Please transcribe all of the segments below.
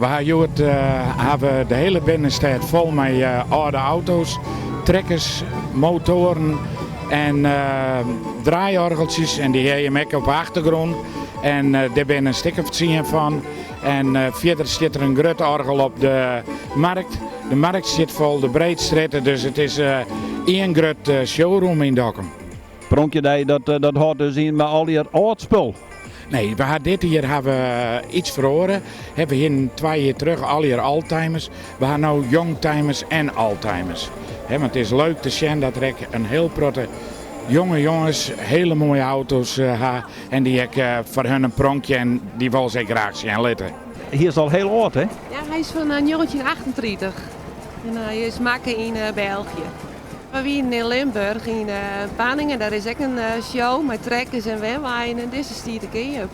We ha hjoed hawwe de hiele binnenstêd fol mei âlde auto's, trekkers, motoaren en draaiorgeltsjes en dy hearre jim ek op de achtergrûn. En dêr binne in stik of tsien fan. En fierder stiet der in grut oargel op de markt. De markt stiet fol, de Breedstrjitte, dus it is ien grut showroom yn Dokkum. Pronkjedei, dat, dat hâldt dus yn mei allegear âld spul. Nee, we ha dit jier ha we iets feroare. We hienen twa jier terug allegear oldtimers. We ha no youngtimers en oldtimers. Want it is leuk te sjen dat der ek in hiel protte jonge jonges hiele moaie auto's ha. En dy ek foar hun in pronkje en dy wolle se ek graach sjen litte. Hy is al hiel âld, hè? Ja, hy is fan 1938 en hy is makke yn België. We wienen yn Limburg yn Panningen, dêr is ek in show mei trekkers en wenweinen en dizze stie te keap.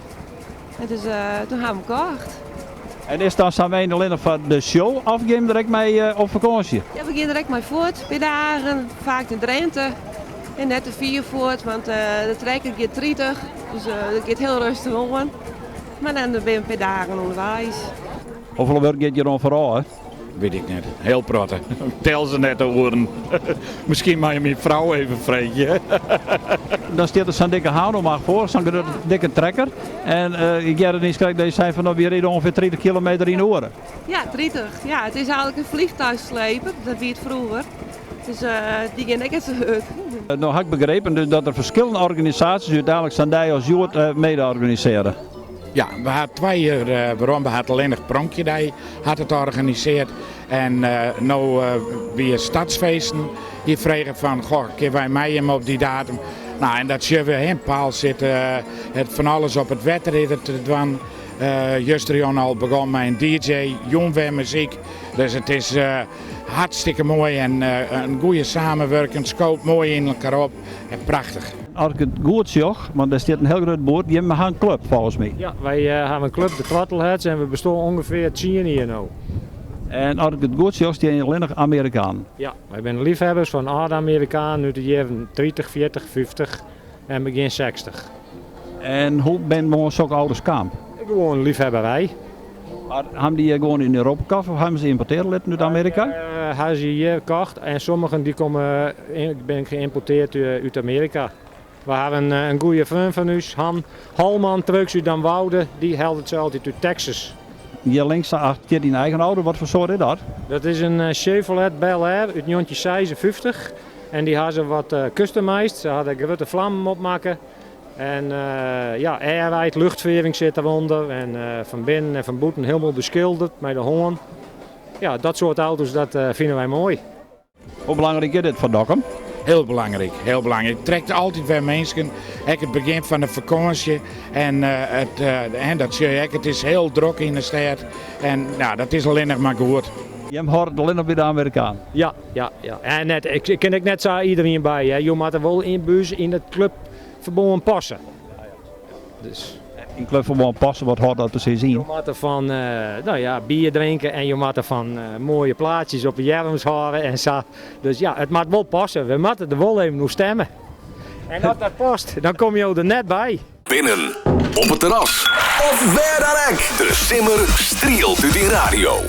En dus toen ha we 'm kocht. En is dan sa'n wein allinnich foar de show of gean jim der ek mei op fakânsje? Ja, we gean der ek mei fuort, pear dagen, faak nei Drinte. En net te fier fuort, want de trekker giet 30, dus dat giet hiel rêstich oan. Mar dan binne we in pear dagen ûnderweis. Hoefolle wurk giet hjir oan foarôf? Wit ik net. Hiel protte. Tel se net de oeren. Miskien mei je myn frou even freegje. Dan stiet der sa'n dikke Hanomag foar, sa'n grutte dikke trekker. En uh, ik hearde niiskrekt dat je sei fan no, wy ride ûngefear 30 kilometer yn 'e oere. Ja, 30. Ja, it is eigentlik in vliegtuigsleper. Dat wie it froeger. Dus uh, dy gean ek net sa hurd. No ha ik begrepen dus dat der ferskillende organisaasjes úteinlik sa'n dei as hjoed uh, mede organisearje. Ja, we ha twa jier werom, we hat allinnich Pronkjedei hat it organiseard. En no wie Stadsfeesten, dy frege fan, goh, kinne wy mei jim op dy datum? Nou, en dat sjogge we, in Paal sit het fan alles op it wetter is der te dwaan. Justerjûn al begûn mei in DJ, jûn wer muzyk. Dus it is hartstikke moai en in goede samenwurking, skoot moai yn elkoar op en prachtich. As ik it goed sjoch, want der stiet in hiel grut boerd, jimme ha in klup folgens my. Ja, wy hawwe in klup, de Twattleheads, en we bestean ûngefear tsien jier no. En as ik it goed sjoch, stean hjir allinnich Amerikanen. Ja, wy binne leafhebbers fan âlde Amerikanen út de jierren 30, 40, 50 en begjin 60. En hoe binne oan sokke auto's kaam? Gewoan leafhebberij. Mar hawwe dy gewoan yn Europa kocht of hawwe se ymportearje litten út Amearika? Hawwe se hjir kocht en sommigen dy komme, binne geïmporteerd út Amearika. We hawwe in goede freon fan ús, Han Holman Trucks út Damwoude, dy hellet se altyd út Texas. Hjir links stiet dyn eigen auto, wat foar soart is dat? Dat is in Chevrolet Bel Air út 1956 en dy ha se wat customized. Se ha der grutte flammen op makke. En ja, airride, luchtfering sit derûnder en fan binnen en fan bûten hielendal beskilderd mei de hân. Ja, dat soart auto's dat fine wy moai. Hoe belangryk is dit foar Dokkum? Hiel belangryk, hiel belangryk. It trekt altyd wer minsken, ek it begjin fan de fakânsje. En, it, en dat sjoch je ek, it is hiel drok yn de stêd. En ja, dat is allinnich mar goed. Jim hâlde it allinnich by de Amerikaan? Ja, ja, ja. En net, ik kin ek net sa iderien by. Hè. Jo moatte wol yn by ús yn it klupferbân passe. Dus. Yn klupferbân passe, wat hâldt dat presys yn? Jo moatte fan no ja, bier drinke en jo moatte fan moaie plaatsjes op de earms hâlde en sa. Dus ja, it moat wol passe. We moatte der wol even oer stemme. En as dat past, dan komme jo der net by. Binnen, op it terras of wêr dan ek, de simmer strielt út dyn radio.